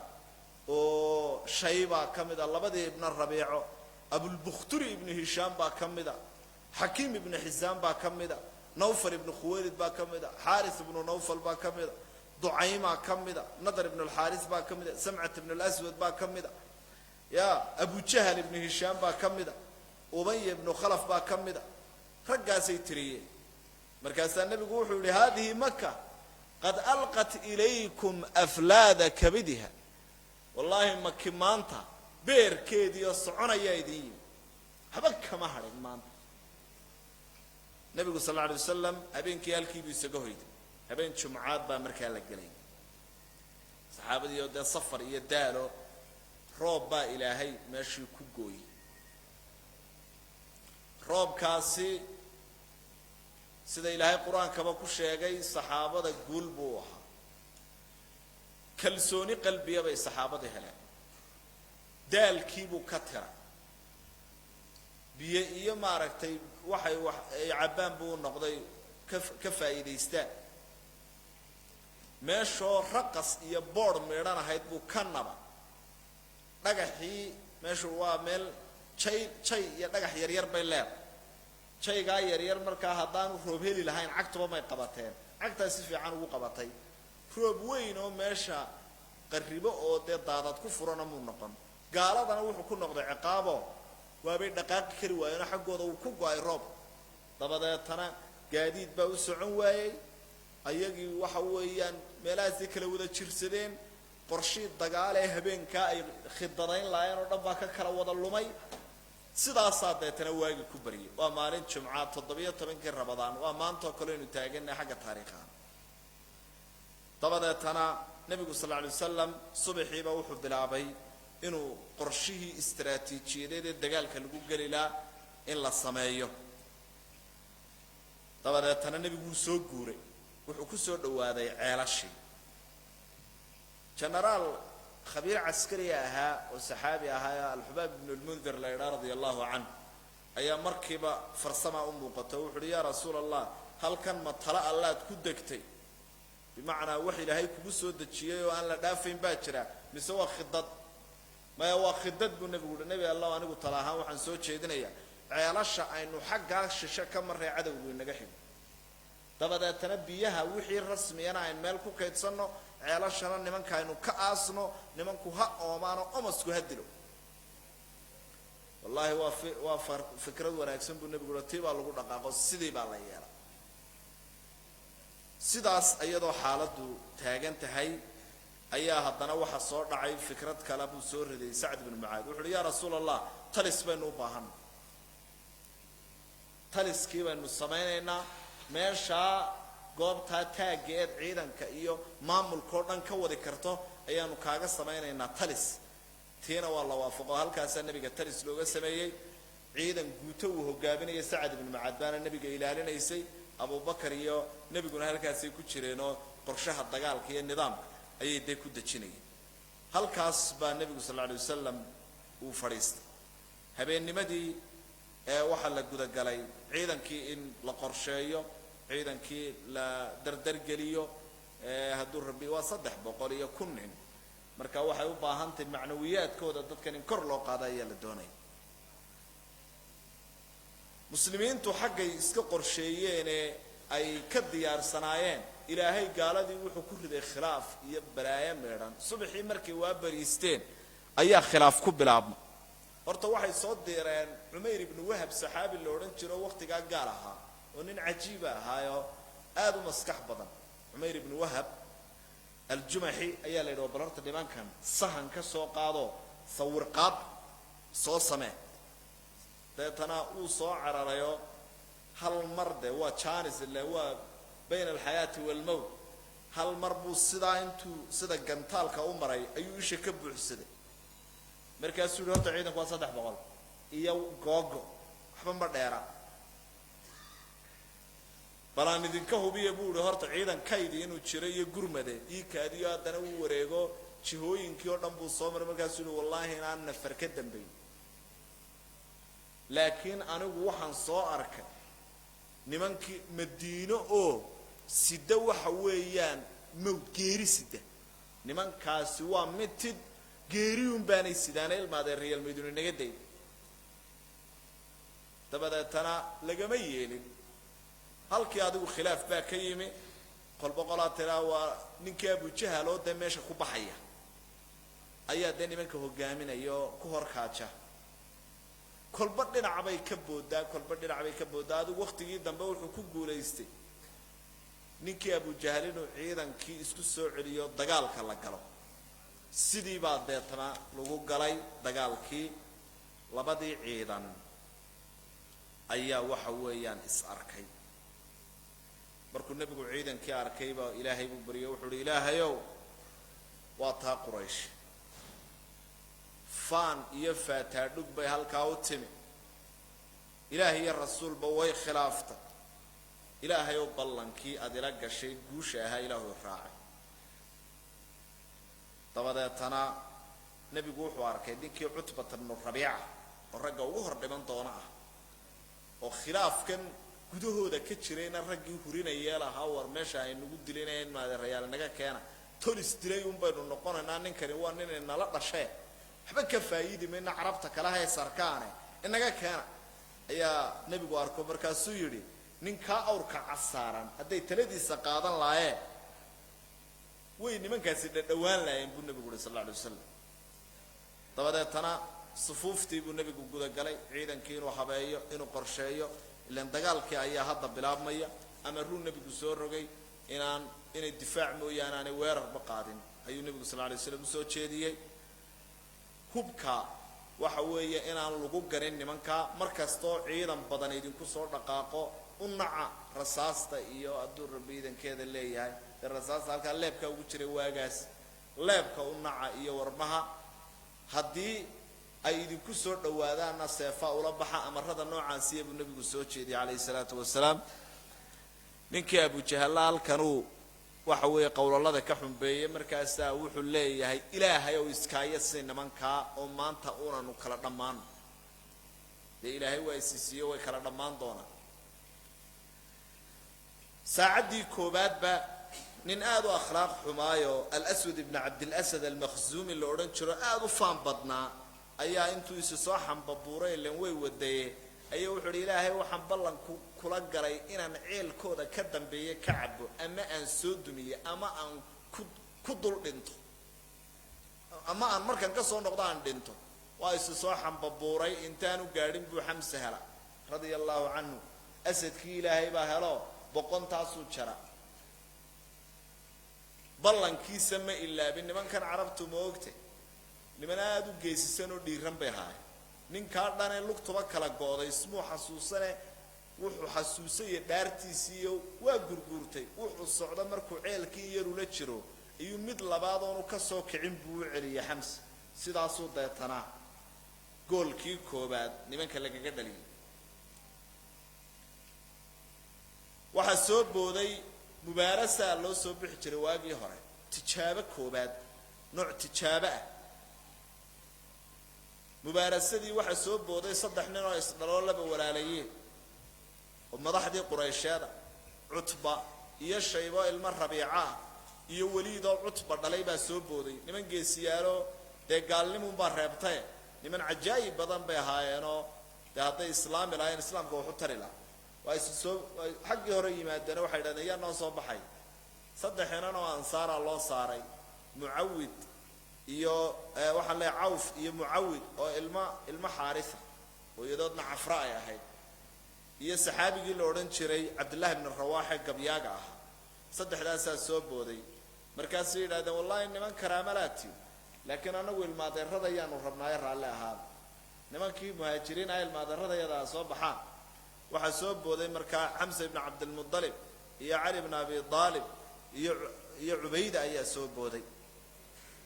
oo Shaybaa ka mida, labadii Ibna Rabiico, Abulbukhturi Ibnu Hishaam baa ka mida, Xakiim Ibnu Xisaam baa ka mida, Nawfal Ibnu Khuwaylid baa ka mida, Xaaris Ibnu Nawfal baa ka mida, Ducaymaa ka mida, Nadar Ibnu Alxaaris baa ka mida, Samcat Ibnu Alaswad baa ka mida, ya Abujahal Ibnu Hishaam baa ka mida, Ubaya Ibnu Khalaf baa ka mida. Raggaasay tiriyeen. Markaasaa nebigu wuxuu yihi, hadihi Maka qad alqat ilaykum aflaada kabidiha. Wallaahi Maki maanta beerkeediioo soconayaa idin yimi, waxba kama hadhin maanta. Nebigu sal alla alay wasalam habeenkii halkiibuu isaga hoyday. Habeen jumcaad baa markaa la gelay. Saxaabadii oo dee safar iyo daalo, roob baa Ilaahay meeshii ku gooyey. Roobkaasi, sida Ilaahay qur-aankaba ku sheegay, saxaabada guul buu ahaa. Kalsooni qalbiya bay saxaabada heleen, daalkiibuu ka tira. Biyo iyo maaragtay waxay wax ay cabbaan buu u noqday ka faa'iidaystaan. Meeshoo raqas iyo boodh miidhan ahayd buu ka naba dhagaxii. Meeshu waa meel jay jay iyo dhagax yaryar bay leedahay. Jaygaa yaryar markaa haddaanu roob heli lahayn cagtuba may qabateen, cagtaa si fiican ugu qabatay. Roob weyn oo meesha qarribo oo dee daadad ku furana muu noqon. Gaaladana wuxuu ku noqday ciqaabo, waabay dhaqaaqi kari waayeenoo xaggooda uu ku go-ay roob. Dabadeetana gaadiid baa u socon waayey ayagii. Waxa weeyaan meelahaasay kala wada jirsadeen. Qorshii dagaal ee habeenkaa ay khidadayn lahaayeen oo dhan baa ka kala wada lumay. Sidaasaa deetana waagi ku baryay. Waa maalin Jumca, 17-kii Rabadaan, waa maantoo kale aynu taagannahay xagga taariikhaha. Dabadeetana nebigu sal alla alay wasalam subaxiiba wuxuu bilaabay inuu qorshihii istaraatiijiyadeed ee dagaalka lagu geli lahaa in la sameeyo. Dabadeetana nebigu wuu soo guuray, wuxuu ku soo dhowaaday ceelashii. Genaraal khabiir caskariya ahaa oo saxaabi ahaa, Alxubaab ibnu lmundir la idhaa, radia allahu canh, ayaa markiiba farsamaa u muuqato. Wuxu uhi: "Yaa Rasuul Allah, halkan ma tala Allaad ku degtay? Bimacnaa wax Ilaahay kugu soo dejiyey oo aan la dhaafayn baa jira, mise waa khidad?" "Maya, waa khidad," buu nebigu uhi. "Nebi Allah, anigu tala ahaan waxaan soo jeedinayaa ceelasha aynu xaggaa shishe ka marray, cadowgu inaga xigo. Dabadeetana biyaha wixii rasmiyana aynu meel ku kaydsanno, ceelashana nimanka aynu ka aasno. Nimanku ha oomaano, omasku ha dilo." "Wallaahi waa fikrad wanaagsan," buu nebigu uhi. Tii baa lagu dhaqaaqo, sidii baa la yeela. Sidaas iyadoo xaaladdu taagan tahay ayaa haddana waxa soo dhacay fikrad kale buu soo riday Sacd ibnu Mucaad. Wuxu uhi: "Yaa Rasuul Allah, talis baynu u baahanna, taliskii baynu samaynaynaa. Meeshaa goobtaa taagga eed ciidanka iyo maamulkao dhan ka wadi karto ayaanu kaaga samaynaynaa talis." Tiina waa la waafaqo, halkaasaa nebiga talis looga sameeyey. Ciidan guuto uu hogaaminaya Sacad ibnu Mucaad baana nebiga ilaalinaysay. Abubakar iyo nebiguna halkaasay ku jireenoo qorshaha dagaalka iyo nidaamka ayay dee ku dejinayeen. Halkaas baa nebigu sal alla alay wasalam uu fadhiistay. Habeennimadii ee waxaa la gudagalay ciidankii in la qorsheeyo, ciidankii la dardargeliyo. Hadduu Rabbi, waa 301,000 nin, marka waxay u baahan tahay macnawiyaadkooda dadkan in kor loo qaado ayaa la doonaya. Muslimiintu xaggay iska qorsheeyeene ay ka diyaarsanaayeen, Ilaahay gaaladii wuxuu ku riday khilaaf iyo balaayo meedhan. Subaxii markay waa bariisteen ayaa khilaaf ku bilaabma. Horta waxay soo direen Cumayr ibnu Wahab, saxaabi la odhan jiro, wakhtigaa gaal ahaa oo nin cajiiba ahaayoo aada u maskax badan. Cumayr ibnu Wahab Aljumaxi ayaa la yidhi: "Bal horta nimankan sahan ka soo qaado, sawir qaad soo samee." Deetana wuu soo cararayo hal mar de waa janis ile waa bayna alxayaati waalmowt. Hal mar buu sidaa intuu sida gantaalka u maray ayuu isha ka buuxsaday. Markaasuu yihi: "Horta ciidanku waa 300 iyo googo, waxba ma dheera. Bal aan idinka hubiya," buu ihi, "horta ciidankaydii inuu jiro iyo gurmade ii kaadiyo." Haddana wuu wareego, jihooyinkii oo dhan buu soo maray. Markaasuu yihi: "Wallaahi inaan nafar ka dambayn, laakiin anigu waxaan soo arkay nimankii Madiino oo sida waxa weeyaan mawd, geeri sida. Nimankaasi waa mitid, geeriyun baanay sidaana. Ilmaadee real Madiino naga day." Dabadeetana lagama yeelin. Halkii adigu khilaaf baa ka yimi. Qolba qolaa tiraa waa ninkii Abujahal oo dee meesha ku baxaya ayaa dee nimanka hogaaminaya oo ku horkaaja. Kolba dhinac bay ka booddaa, kolba dhinac bay ka booddaa. Adigu waktigii dambe wuxuu ku guulaystay ninkii Abujahal inuu ciidankii isku soo celiyo, dagaalka la galo. Sidii baa deetana lagu galay dagaalkii. Labadii ciidan ayaa waxa weeyaan is arkay. Markuu nebigu ciidankii arkayba Ilaahay buu baryay. Wuxuu uhi: "Ilaahayow, waa taa Quraysh, faan iyo faataadhug bay halkaa u timi. Ilaahay iyo rasuulba way khilaaftay. Ilaahayow, ballankii aad ila gashay guusha ahaa Ilaahu raacay." Dabadeetana nebigu wuxuu arkay ninkii Cutbata bnu Rabiica oo ragga ugu hor dhiman doona ah. Oo khilaafkan gudahooda ka jirayna raggii hurinayee lahaa, war meesha aynagu dilinayeen maadeerayaal naga keena, tolis dilay un baynu noqonaynaa, ninkani waa nin inala dhashee, waxba ka faa'iidi mayna, carabta kale hay sarkaane, inaga keena, ayaa nebigu arko. Markaasuu yidhi, ninkaa awrka casaaran hadday taladiisa qaadan laayeen, way nimankaasi dhadhawaan laayeen, buu nebigu uhi sal alla alay wasalam. Dabadeetana sufuuftii buu nebigu gudagalay, ciidankii inuu habeeyo, inuu qorsheeyo, ilaan dagaalkii ayaa hadda bilaabmaya. Ama ruu nebigu soo rogay inaan inay difaac mooyaane aanay weerarba qaadin ayuu nebigu sal alay slam usoo jeediyey. Hubka waxa weeye inaan lagu garin nimanka, mar kastoo ciidan badan idinku soo dhaqaaqo u naca rasaasta iyo hadduu rabbi iidankeeda leeyahay dee rasaasta halkaa leebka ugu jiray waagaas, leebka u naca iyo warmaha. Haddii ay idinku soo dhowaadaanna seefa ula baxa. Amarada noocaasiya buu nebigu soo jeediyey calayhi salaatu wasalaam. Ninkii Abujahalla halkanuu waxa weeye qowlalada ka xumbeeyey. Markaasaa wuxuu leeyahay, ilaahay ow iskaaya si nimankaa oo maanta unanu kala dhammaano. Dee ilaahay waa isisiiyo, way kala dhammaan doonaan. Saacaddii koowaadba nin aada u akhlaaq xumaayo, Alaswad ibni Cabdilasad Almakhzuumi la odhan jiro, aada u faan badnaa, ayaa intuu isi soo xambabuuray, ilan way wadaye, ayaa wuxuu idhi, ilaahay waxaan ballan kula galay inaan ceelkooda ka dambeeye ka cabo, ama aan soo dumiye, ama aan ku dul dhinto, ama aan markaan ka soo noqdo aan dhinto. Waa isi soo xambabuuray, intaanu gaadhin buu Xamse hela radia allahu canhu. Asadkii ilaahay baa helo, boqontaasuu jara. Ballankiisa ma ilaabin. Nimankan carabtu ma ogte, niman aada u geesisan oo dhiiran bay ahaayeen. Ninkaa dhanee lugtuba kala go'day ismuu xasuusane, wuxuu xasuusaya dhaartiisiiyo waa gurguurtay. Wuxuu socdo markuu ceelkii yarula jiro ayuu mid labaad oonu ka soo kicin buu u celiyay Xamse. Sidaasuu deetanaa goolkii koobaad nimanka lagaga dhaliyay. Waxaa soo booday mubaarasaa loo soo bixi jiray waagii hore, tijaabo koobaad, nooc tijaabo ah. Mubaarasadii waxaa soo booday saddex nin oo isdhaloo laba walaalayeen oo madaxdii Quraysheeda, Cutba iyo Shaybo ilmo Rabiica ah iyo Weliidoo Cutba dhalay baa soo booday. Niman geesiyaalo, dee gaalnimunbaa reebtaye, niman cajaa'ib badan bay ahaayeenoo dee hadday islaami lahaayeen islaamka waxu tari lahaa. Waa isu soo xaggii hore yimaadeen, waxay yidhahdeen, yaa noo soo baxay? Saddex inan oo ansaara loo saaray, Mucawid iyo waxaan leeyahay Cawf iyo Mucawid oo ilmo Xaarisa, hooyadoodna Cafra ay ahayd, iyo saxaabigii la odhan jiray Cabdillahi bni Rawaaxe gabyaaga ahaa. Saddexdaasaa soo booday. Markaasay yidhahdeen, wallahi niman karaamalaatiyo, laakiin anagu ilmaadeerada yaanu rabnaayo, raalli ahaada. Nimankii muhaajiriin ah ilmaadeeradayadaa soo baxaan. Waxaa soo booday markaa Xamsa ibni Cabdilmudalib iyo Cali bn Abi Aalib iyo Cubayda ayaa soo booday.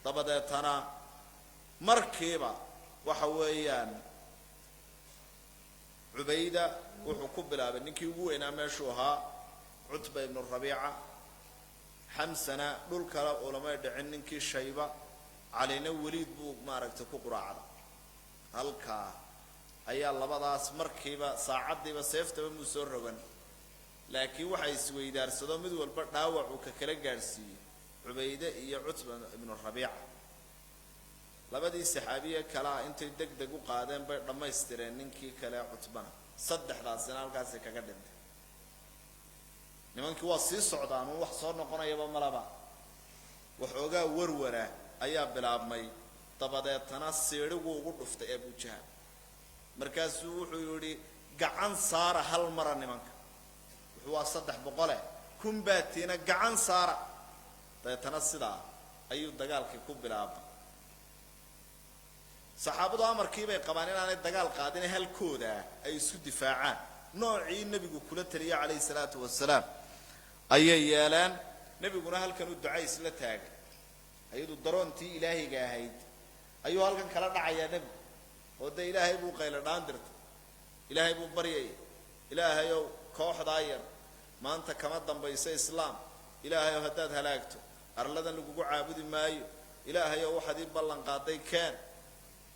Dabadeetana markiiba waxa weeyaan Cubayda wuxuu ku bilaabay ninkii ugu weynaa meeshuu ahaa, Cutba ibnu Rabiica. Xamsana dhul kale ulamay dhicin ninkii Shayba. Calina Weliid buu maaragtay ku quraacda. Halkaa ayaa labadaas markiiba saacaddiiba seeftaba muu soo rogan, laakiin waxa isweydaarsado mid walba dhaawac uu ka kala gaadhsiiyey, Cubayde iyo Cutba ibnu Rabiica. Labadii saxaabiye kalea intay deg deg u qaadeen bay dhammaystireen ninkii kale Cutbana. Saddexdaasina halkaasay kaga dhintay. Nimankii waa sii socdaan uun, wax soo noqonayaba malaba. Waxoogaa warwara ayaa bilaabmay. Dabadeetana siidhiguu ugu dhuftay Abujahal. Markaasuu wuxuu yidhi, gacan saara hal mara nimanka, wuxuu waa 300 kunbaatiina, gacan saara. Dabeetana sidaa ayuu dagaalkii ku bilaabmay. Saxaabadu amarkii bay qabaan inaanay dagaal qaadine halkooda ay isku difaacaan. Noocii nebigu kula taliyay calayhi salaatu wasalaam ayay yeeleen. Nebiguna halkan u ducays la taagay, ayadu daroontii ilaahiga ahayd ayuu halkan kala dhacayaa nebigu, oo dee ilaahay buu qaylo dhaan dirtay, ilaahay buu baryaya, ilaahayow kooxdaa yar maanta kama dambayso islaam, ilaahayow haddaad halaagto arladan lagugu caabudi maayo, ilaahayow waxaad ii ballan qaaday keen.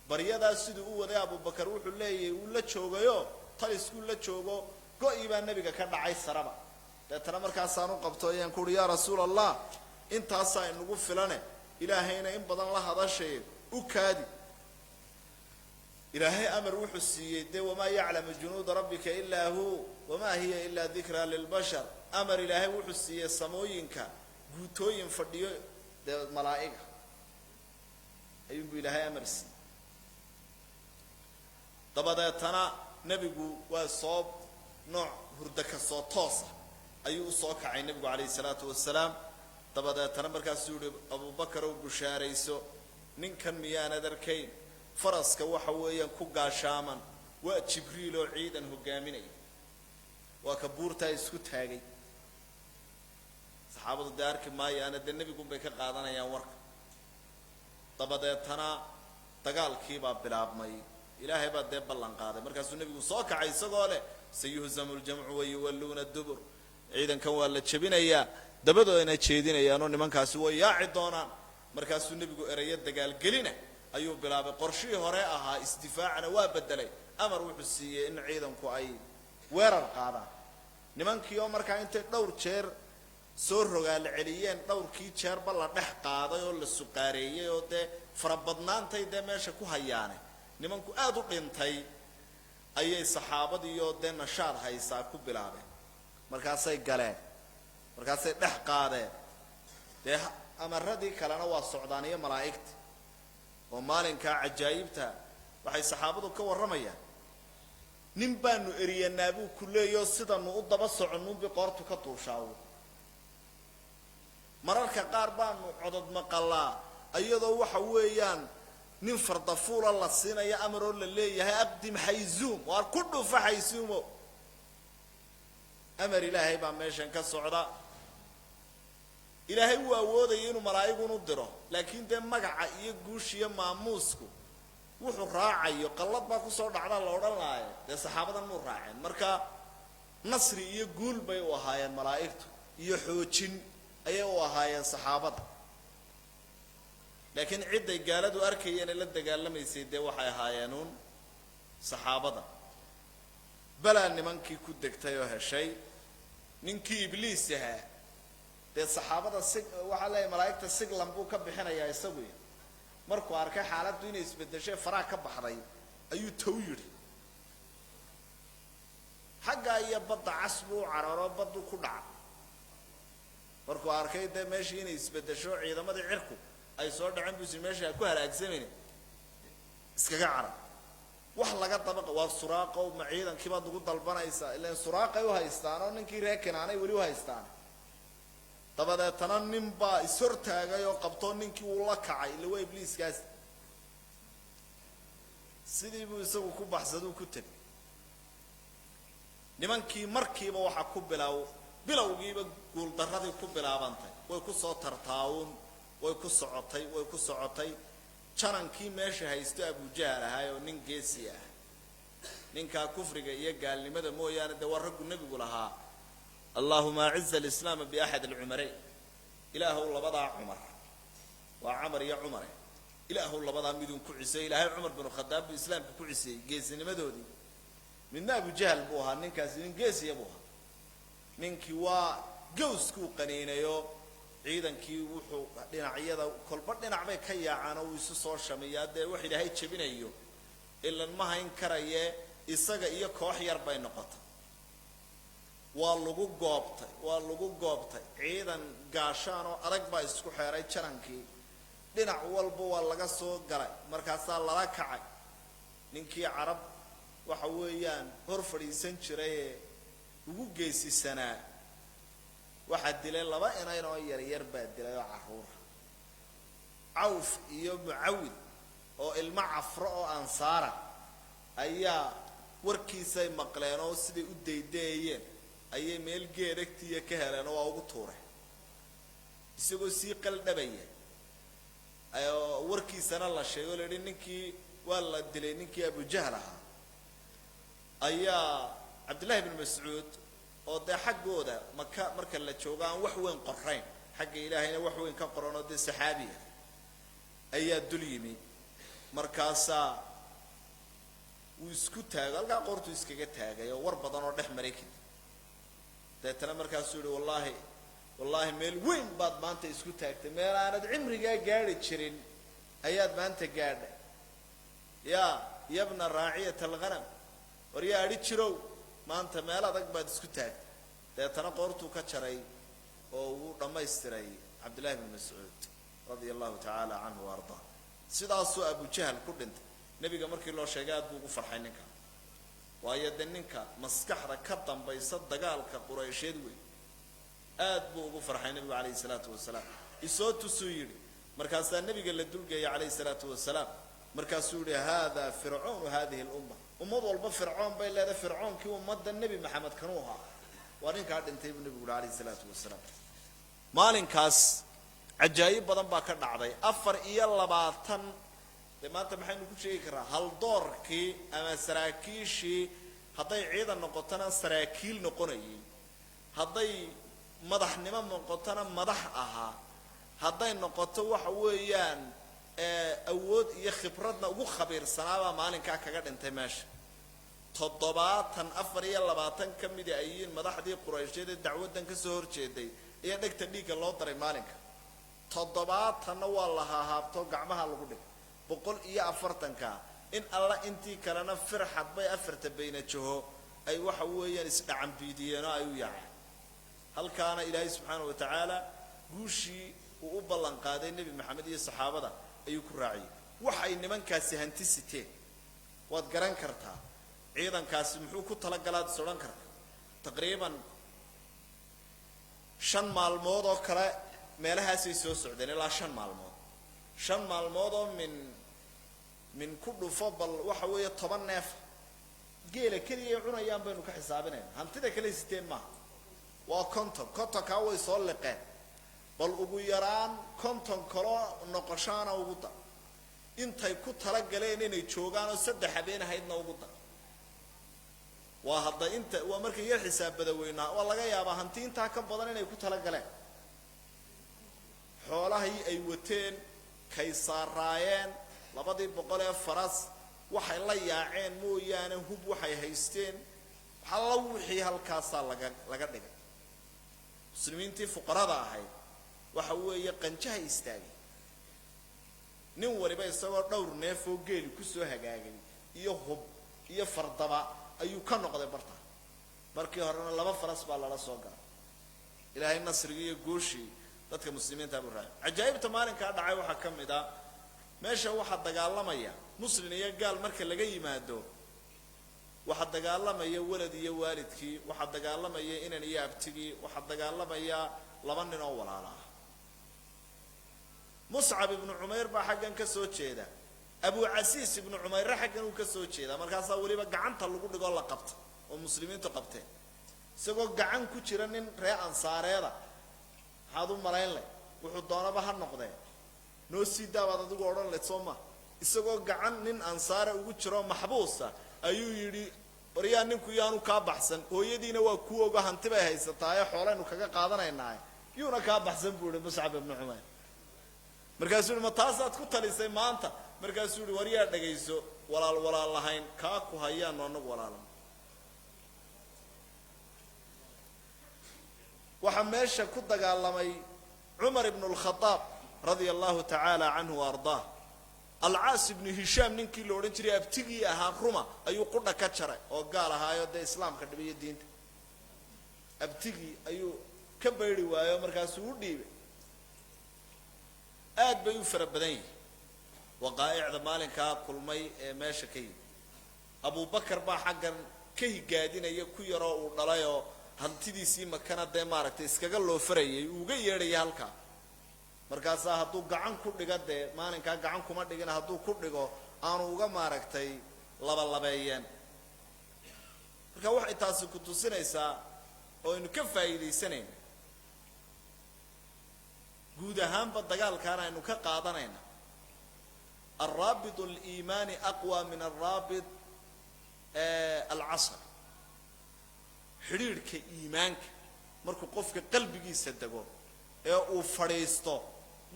Baryadaas siduu u waday, Abubakar wuxuu leeyahay uu la joogayo Taliskuu la joogo, go-ii baa nebiga ka dhacay saraba. Deetana markaasaan u qabto ayaan ku uhi, yaa rasuul Allah, intaasaa inagu filane, Ilaahayna in badan la hadashay, u kaadi. Ilaahay amar wuxuu siiyey dee, wamaa yaclamu junuuda rabbika ilaa hu, wamaa hiya ilaa dikraa lilbashar. Amar Ilaahay wuxuu siiyey samooyinka guutooyin fadhiyo dee malaa'iga ayuunbuu Ilaahay amar siiyey. Dabadeetana nebigu waa soo nooc hurdo ka soo toosa ayuu usoo kacay nebigu calayhi salaatu wasalaam. Dabadeetana markaasuu yihi, Abubakar ow, bushaarayso, ninkan miyaanad arkayn faraska waxa weeyaan ku gaashaaman? Waa Jibriil oo ciidan hogaaminaya, waa ka buurtaa isku taagay. Saxaabadu dee arki maayaana, dee nebigunbay ka qaadanayaan warka. Dabadeetana dagaalkiibaa bilaabmay. Ilaahay baa dee ballan qaaday. Markaasuu nebigu soo kacay isagoo leh, sayuhzamu ljamcu wayuwalluuna dubur. Ciidankan waa la jebinayaa, dabadoodana jeedinayaanoo nimankaasi way yaaci doonaan. Markaasuu nebigu ereyo dagaalgelina ayuu bilaabay. Qorshihii hore ahaa isdifaacana waa bedelay. Amar wuxuu siiyey in ciidanku ay weerar qaadaan. Nimankii oo markaa intay dhowr jeer soo rogaal celiyeen, dhowrkii jeerba la dhex qaaday oo la suqaareeyey, oo dee farabadnaantay dee meesha ku hayaane nimanku aada u dhintay, ayay saxaabadiioo dee nashaad haysaa ku bilaabeen. Markaasay galeen, markaasay dhex qaadeen. Dee amaradii kalena waa socdaan iyo malaa'igta. Oo maalinkaa cajaa'ibta waxay saxaabadu ka warramayaan, nin baanu eryanaa buu ku leeyao, sidanu u daba soconnuunbi qoortu ka duushaawo. Mararka qaar baanu codod maqalaa iyadoo waxa weeyaan nin fardafuula la siinaya amaroo la leeyahay, aqdim xayzuum, waar ku dhufa xaysuumo. Amar Ilaahay baa meeshan ka socda. Ilaahay wuu awoodaya inuu malaa'igun u diro, laakiin dee magaca iyo guushiyo maamuusku wuxuu raacayo qallad baa kusoo dhacdaa la odhan lahaye. Dee saxaabadan muu raaceen. Marka nasri iyo guul bay u ahaayeen malaa'igtu, iyo xoojin ayay u ahaayeen saxaabada. Laakiin cidday gaaladu arkayeen ee la dagaalamaysay dee waxay ahaayeen uun saxaabada. Balaa nimankii ku degtay oo heshay ninkii Ibliis ahaa. Dee saxaabada sig waxaa leeyahay malaa'igta siglan buu ka bixinayaa isagu. Markuu arkay xaaladdu inay isbeddeshay, faraha ka baxday, ayuu tow yidhi. Xaggaa iyo Badda Cas buu u cararo, baddu ku dhaca. Markuu arkay dee meeshii inay isbeddesho, ciidamadii cirku ay soo dhaceen, buusi meeshii ha ku halaagsamayne, iskaga carar. Wax laga dabaqa waa Suraaqow, ma ciidankii baad ugu dalbanaysaa? Ilaan Suraaqay u haystaan oo ninkii reer Kinaanay weli u haystaan. Dabadeetana nin baa ishortaagay oo qabtoo ninkii uu la kacay. Illa waa Ibliiskaas. Sidii buu isagu ku baxsaduu ku tegay. Nimankii markiiba waxaa ku bilaaw bilowgiiba guuldarradii ku bilaabantay. Way ku soo tartaawun, way ku socotay, way ku socotay. Janankii meesha haysto Abujahal ahaay oo nin geesi ah, ninkaa kufriga iyo gaalnimada mooyaane dee waa raggu nebigu lahaa, allahuma aciza alislaama biaxad alcumarayn, Ilaahow labadaa Cumar, waa Camar iyo Cumare, Ilaahow labadaa midun ku ciseey. Ilaahay Cumar binu Khadaab buu islaamka ku ciseeyey geesinimadoodii. Midna Abujahal buu ahaa. Ninkaasi nin geesiya buu ahaa. Ninkii waa gawskuu qaniinayo. Ciidankii wuxuu dhinacyada kolba dhinac bay ka yaacaan oo uu isu soo shamiyaa. Dee wax Ilaahay jebinayo ilan ma hayn karaye. Isaga iyo koox yar bay noqotay. Waa lagu goobtay, waa lagu goobtay. Ciidan gaashaan oo adag baa isku xeeray janankii. Dhinac walba waa laga soo galay. Markaasaa lala kacay. Ninkii Carab waxa weeyaan hor fadhiisan jirayee ugu geesisanaa waxaa dilay laba inayn oo yaryar baa dilay oo carruura, Cawf iyo Mucawid oo ilmo Cafro oo Ansaara ayaa warkiisay maqleen oo siday u daydaeyeen ayay meel geedagtiiya ka heleen oo waa ugu tuureen isagoo sii qaldhabaya. Warkiisana la sheegay o la yidhi ninkii waa la dilay, ninkii Abujahal ahaa. Ayaa Cabdillahi bn Mascuud oo dee xaggooda Maka marka la joogo aan wax weyn qorayn, xagga Ilaahayna wax weyn ka qoran, oo dee saxaabiya, ayaa dul yimi. Markaasaa Wuu isku taago halkaa, qoortuu iskaga taagay oo war badan oo dhex maray kadib, deetana markaasuu yihi: "Wallaahi, wallaahi, meel weyn baad maanta isku taagtay, meel aanad cimrigaa gaadhi jirin ayaad maanta gaadhay. Yaa yabna raaciyat alghanam, war yaa adhi jirow, maanta meel adag baad isku taagtay." Deetana qoortuu ka jaray oo uu dhammaystiray Cabdillahi bn Mascuud radia allahu tacaala canhu wa ardaa. Sidaasuu Abujahal ku dhintay. Nebiga markii loo sheegay, aad buu ugu farxay ninka, waayo dee ninka maskaxda ka dambaysa dagaalka Quraysheed wey. Aad buu ugu farxay nebigu calayhi salaatu wasalaam. "Isoo tusuu," yidhi. Markaasaa nebiga la dulgeeyay calayhi salaatu wasalaam. Markaasuu yihi: "Hada fircoonu hadihi lumma." Ummad walba fircoon bay leedahay, fircoonkii ummadda Nebi Maxamed kanuu ahaa, waa ninkaa dhintay, buu nebigu yihi calayhi salaatu wasalaam. Maalinkaas cajaayib badan baa ka dhacday. 24, dee maanta maxaynu ku sheegi karaa? Haldoorkii ama saraakiishii, hadday ciidan noqotona saraakiil noqonayay, hadday madaxnimo noqotona madax ahaa, hadday noqoto waxa weeyaan awood iyo khibradna ugu khabiirsanaabaa maalinkaa kaga dhintay meesha. 70, 24 ka midi ay yihiin madaxdii Quraysheed ee dacwaddan ka soo horjeeday ayaa dhegta dhiigga loo daray maalinka. 70-na waa la haahaabto, gacmaha lagu dhigay. 140-ka in alla intii kalena firxad bay afarta baynajaho ay waxa weeyaan isdhacanbiidiyeen oo ay u yaaceen. Halkaana Ilaahay subxaana wa tacaala guushii uu u ballan qaaday Nebi Maxamed iyo saxaabada ayuu ku raaciyey. Waxay nimankaasi hanti siteen waad garan kartaa. Ciidankaasi muxuu ku talagalaad is odhan karta? Taqriiban 5 maalmood oo kale meelahaasay soo socdeen, ilaa 5 maalmood. 5 maalmood oo min ku dhufo, bal waxa weeye 10 neef geela keliya ay cunayaan baynu ka xisaabinayna, hantida kale siteen maaha. Waa 50. 50-kaa way soo liqeen. Bal ugu yaraan 50 kaloo noqoshaana ugu dar, intay ku talagaleen inay joogaan oo 3 habeen ahaydna ugu dar. Waa hadda inta waa markay yar xisaab badaweynaa. Waa laga yaabaa hanti intaa ka badan inay ku talagaleen. Xoolahii ay wateen, kay saaraayeen, 200-dii ee faras, waxay la yaaceen mooyaane, hub waxay haysteen, alla wixii halkaasaa laga dhigay. Muslimiintii fuqarada ahayd waxa weeye qanjaha istaagay, nin waliba isagoo dhowr neefoo geeli kusoo hagaagay iyo hub iyo fardaba ayuu ka noqday barta. Markii horena laba faras baa lala soo galay. Ilaahay nasrigii iyo guushii dadka muslimiinta buu raacay. Cajaa'ibta maalinkaa dhacay waxaa ka mid ah, meesha waxaa dagaalamaya muslin iyo gaal marka laga yimaado, waxaa dagaalamaya walad iyo waalidkii, waxaa dagaalamaya inan iyo abtigii, waxaa dagaalamaya laba nin oo walaala ah. Muscab ibnu Cumayr baa xaggan ka soo jeeda, Abucasiis ibnu Cumayrre xaggan uu ka soo jeeda. Markaasaa weliba gacanta lagu dhigoo la qabta oo muslimiintu qabteen, isagoo gacan ku jira nin ree Ansaareeda. Maxaad u malayn leh? Wuxuu doonaba ha noqdee, noo sii daabaad adigu odhan leyd, soo ma? Isagoo gacan nin Ansaare ugu jiroo maxbuusa ayuu yidhi: "Waryaa, ninku yaanu kaa baxsan, hooyadiina waa kuu ogo, hanti bay haysataaye, xoolaynu kaga qaadanaynaaye, yuuna kaa baxsan," buu yihi Muscab ibnu Cumayr. Markaasuu yihi: "Ma taasaad ku talisay maanta?" Markaasuu yihi: "Waryaa, dhegayso, walaal walaal lahayn kaa ku hayaanu anagu walaalan." Waxaa meesha ku dagaalamay Cumar ibnu lkhadaab radia allahu tacaala canhu wa ardaah. Alcaas ibnu Hishaam, ninkii la odhan jiray, abtigii ahaa ruma, ayuu qudha ka jaray, oo gaal ahaayo dee islaamka dhibiyo diinta. Abtigii ayuu ka bayri waayo, markaasuu u dhiibay. Aad bay u fara badan yihin waqaa'icda maalinkaa kulmay ee meesha ka yimi. Abubakar baa xaggan ka higaadinaya ku yaroo uu dhalayoo hantidiisii Makana dee maaragtay iskaga loofarayay, uuga yeedhaya halkaa. Markaasaa hadduu gacan ku dhigo, dee maalinkaa gacan kuma dhigina, hadduu ku dhigo aanu uga maaragtay labalabeeyeen. Marka waxay taasi ku tusinaysaa oo aynu ka faa'iidaysanayna guud ahaanba dagaalkaana aynu ka qaadanayna, alraabit aliimaani aqwa min alraabit alcasr. Xidhiidhka iimaanka markuu qofka qalbigiisa dego ee uu fadhiisto,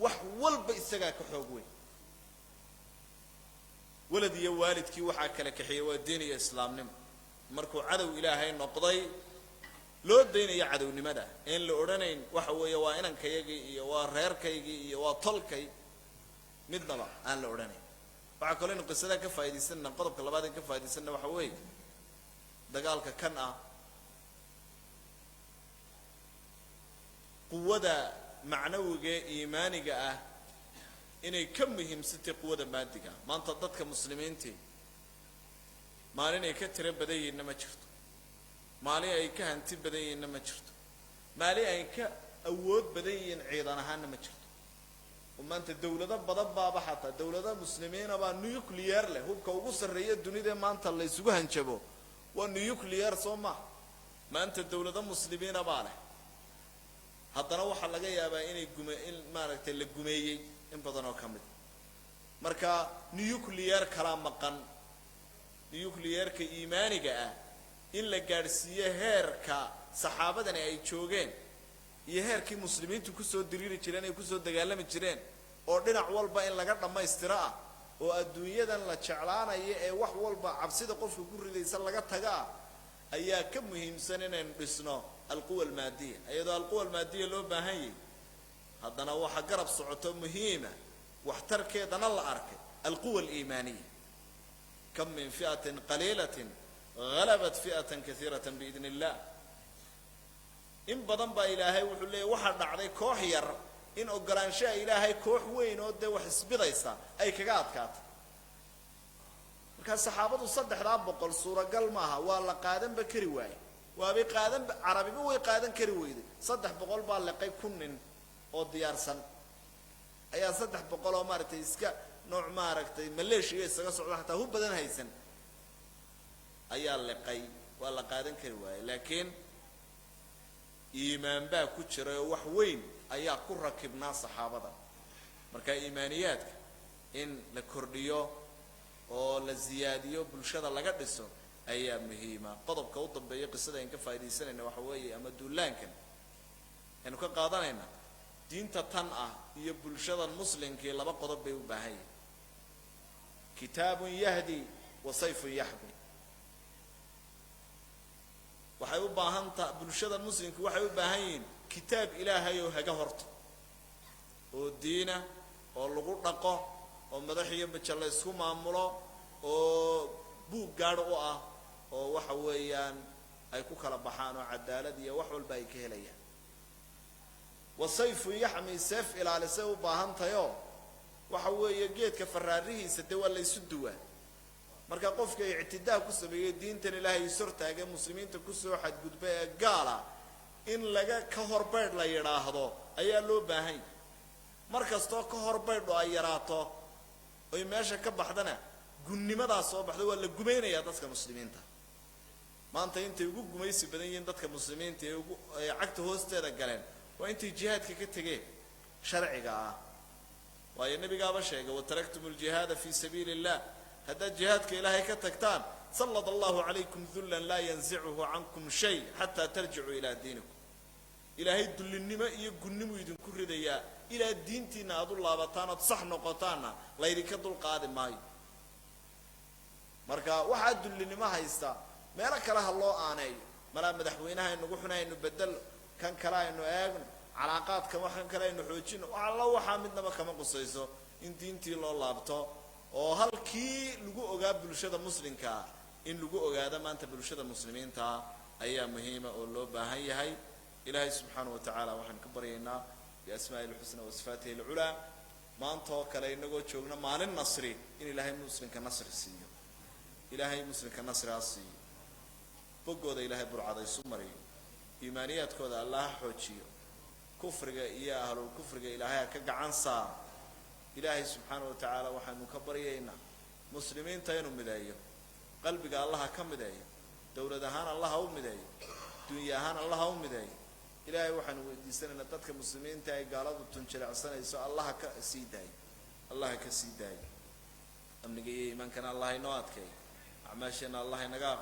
wax walba isagaa ka xoog weyn. Walad iyo waalidkii waxaa kala kaxeeyey waa diin iyo islaamnimo. Markuu cadow Ilaahay noqday, loo daynayo cadownimada, in la odhanayn waxa weeye waa inankayagii iyo waa reerkaygii iyo waa tolkay, midnaba aan la odhanayn. Waxaa kaloo aynu qisada ka faa'iidaysanna, qodobka labaad in ka faa'iidaysanna waxa weeye dagaalka kan ah quwada macnawiga ee iimaaniga ah inay ka muhiimsantay quwada maadiga. Maanta dadka muslimiintii maalin ay ka tiro badan yihiinna ma jirto, maalin ay ka hanti badan yihiinna ma jirto, maalin ay ka awood badan yihiin ciidan ahaanna ma jirto. Oo maanta dawlado badan baaba, xataa dawlado muslimiina baa nuclear leh. Hubka ugu sarreeya dunida maanta la isugu hanjabo waa nuclear, soo maha? Maanta dawlado muslimiina baa leh, haddana waxaa laga yaabaa inay gume in maaragtay la gumeeyey in badan oo ka mid. Marka nuclear kalaa maqan, nuclearka iimaaniga ah in la gaadhsiiyo heerka saxaabadani ay joogeen iyo heerkii muslimiintu kusoo diriiri jireen ay kusoo dagaalami jireen, oo dhinac walba in laga dhammaystiro ah, oo adduunyadan la jeclaanaya ee wax walba cabsida qofka ku ridaysa laga taga ah, ayaa ka muhiimsan inaynu dhisno alquwa almaadiya. Iyadoo alquwa almaadiya loo baahan yahay, haddana waxaa garab socoto muhiima, waxtarkeedana la arkay, alquwa aliimaaniya. Kam min fi'atin qaliilatin halabat fi'atan kaiiratan biidni illah. In badan baa Ilaahay wuxuu leeyahy waxaa dhacday koox yar in ogolaanshaha Ilaahay koox weyn oo dee wax isbidaysa ay kaga adkaatay. Markaa saxaabadu 300 suuragal maaha, waa la qaadanba kari waaye, waabay qaadanba, carabiba way qaadan kari weyday. 300 baa liqay 1000 nin oo diyaarsan ayaa 300 oo maaragtay iska nooc maaragtay maleeshiya isaga socda, xataa hub badan haysan ayaa liqay, waa la qaadan kari waayey. Laakiin iimaan baa ku jira oo wax weyn ayaa ku rakibnaa saxaabada. Marka iimaaniyaadka in la kordhiyo oo la ziyaadiyo, bulshada laga dhiso ayaa muhiima. Qodobka u dambeeya qisada ayn ka faaidaysanayna waxa weeye, ama duulaankan aynu ka qaadanayna, diinta tan ah iyo bulshadan muslimkii laba qodob bay u baahan yihin: kitaabun yahdi wa sayfun yaxmi. Waxay u baahan taha bulshadan muslimki, waxay u baahan yihiin kitaab Ilaahay oo haga horto oo diina oo lagu dhaqo oo madax iyo maja la isku maamulo oo buug gaadh u ah, oo waxa weeyaan ay ku kala baxaan oo cadaalad iyo wax walba ay ka helayaan. Wa sayfun yaxmi, seef ilaalisay u baahan tahayoo waxa weeye geedka faraarihiisa dee waa la ysu duwaa. Marka qofka ictidaa ku sameeyey diintan Ilaahay ishortaagay, muslimiinta kusoo xadgudba ee gaala, in laga ka horbaydh la yidhaahdo ayaa loo baahan yahy. Mar kastoo ka horbaydho ay yaraato oy meesha ka baxdana, gunnimadaa soo baxda, waa la gumaynayaa dadka muslimiinta. Maanta intay ugu gumaysi badan yihiin dadka muslimiinta ee ugu ay cagta hoosteeda galeen waa intay jihaadka ka tegeen sharciga ah. Waayo nebigaaba sheegay: "Wataraktum aljihaada fi sabiili illah." Haddaad jihaadka Ilaahay ka tagtaan, "sallad Allahu calaykum dullan laa yanzicuhu cankum shay xataa tarjicuu ilaa diinikum." Ilaahay dullinnimo iyo gunnimuu idinku ridayaa ilaa diintiina aad u laabataan ood sax noqotaanna laydinka dulqaadi maayo. Marka waxaa dullinimo haysta meelo kale ha loo aaneeyo, malaa madaxweynaha aynugu xuna aynu bedelo, kan kale aynu eegno, calaaqaadka waxan kale aynu xoojino, allo waxaa midnaba kama qusayso in diintii loo laabto oo halkii lagu ogaa bulshada muslimkaa in lagu ogaado maanta bulshada muslimiintaa ayaa muhiima oo loo baahan yahay. Ilaahay subxaana wa tacaala waxaan ka baryaynaa biasmaa'ihi alxusna wa sifaatihi alculaa, maanta oo kale inagoo joogna maalin nasri, in Ilaahay muslimka nasri siiyo. Ilaahay muslimka nasri ha siiyo, boggooda Ilaahay burcada isu mariyo, iimaaniyaadkooda Allah ha xoojiyo, kufriga iyo ahlul kufriga Ilaahay ha ka gacan saaro. Ilaahay subxaana wa tacaala waxaanu ka baryaynaa muslimiinta inuu mideeyo, qalbiga Allaha ka mideeyo, dowlad ahaan Allaha u mideeyo, dunya ahaan Allaha u mideeyo. Ilaahay waxaanu weydiisanaynaa dadka muslimiinta ay gaaladu tunjilecsanayso Allaha ka sii daayo, Allaha ka sii daayo. Amniga iyo iimaankana Allah inoo adkeeyo, acmaasheenna Allah inaga.